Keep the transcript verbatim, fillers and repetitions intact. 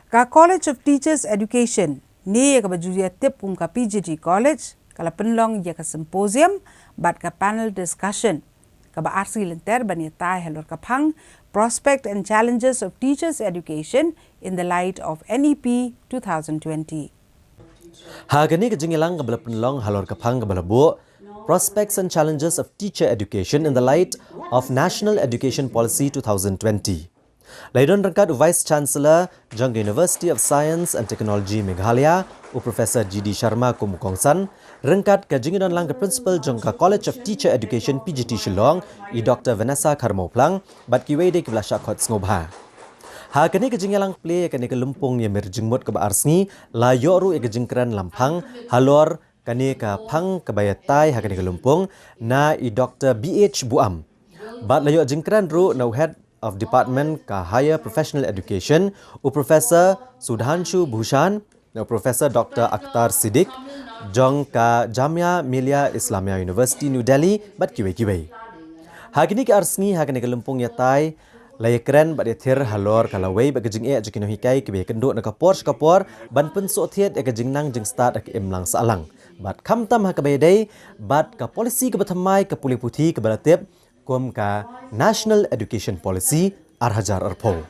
Ka College of Teachers Education, ne ïa kaba ju ïatip kum ka P G T College, ka la pynlong ïa ka symposium bad ka panel discussion kaba arsngi lynter ban ïatai halor ka phang Prospect and Challenges of Teachers Education in the Light of N E P two thousand twenty. Ha kane ka jingïalang kaba la pynlong halor ka phang kaba la buh Prospects and Challenges of Teacher Education in the Light of National Education Policy two thousand twenty, la ïadon ryngkat u Vice Chancellor jong ka University of Science and Technology Meghalaya, u Professor G D Sharma kum u kongsan, ryngkat ka jingïadon lang ka Principal jong ka College of Teacher Education P G T Shillong, i Doctor Vanessa Kharmawphlang, bad kiwei de kiba la shah khot sngewbha. Ha kane ka jingïalang plie ïa kane ka lympung ïamir jingmut kaba arsngi, la ïoh ruh ïa ka jingkren lamphang halor kane ka phang kaba ïatai ha kane ka lympung na i Doctor B H Buam. Bad la ïoh jingkren ruh na u Head of Department ka Higher Professional Education, u Professor Sudhanshu Bhushan, na u Professor Doctor Akhtar Siddique jong ka Jamia Millia Islamia University, New Delhi, bad kiwei kiwei. Ha kine ki arsngi ha kane ka lympung ïatai, la ïakren bad ïathir halor ka lawei bad ka jingeh jong ki nonghikai kiba ïakynduh na ka por sha ka por ban pynsuk thied ïa ka jingnang jingstad ha ka imlang sahlang. Bad khamtam ha kaba ïadei bad ka policy kaba thymmai ka pule puthi kaba la tip kum ka National Education Policy ar hajar arphew.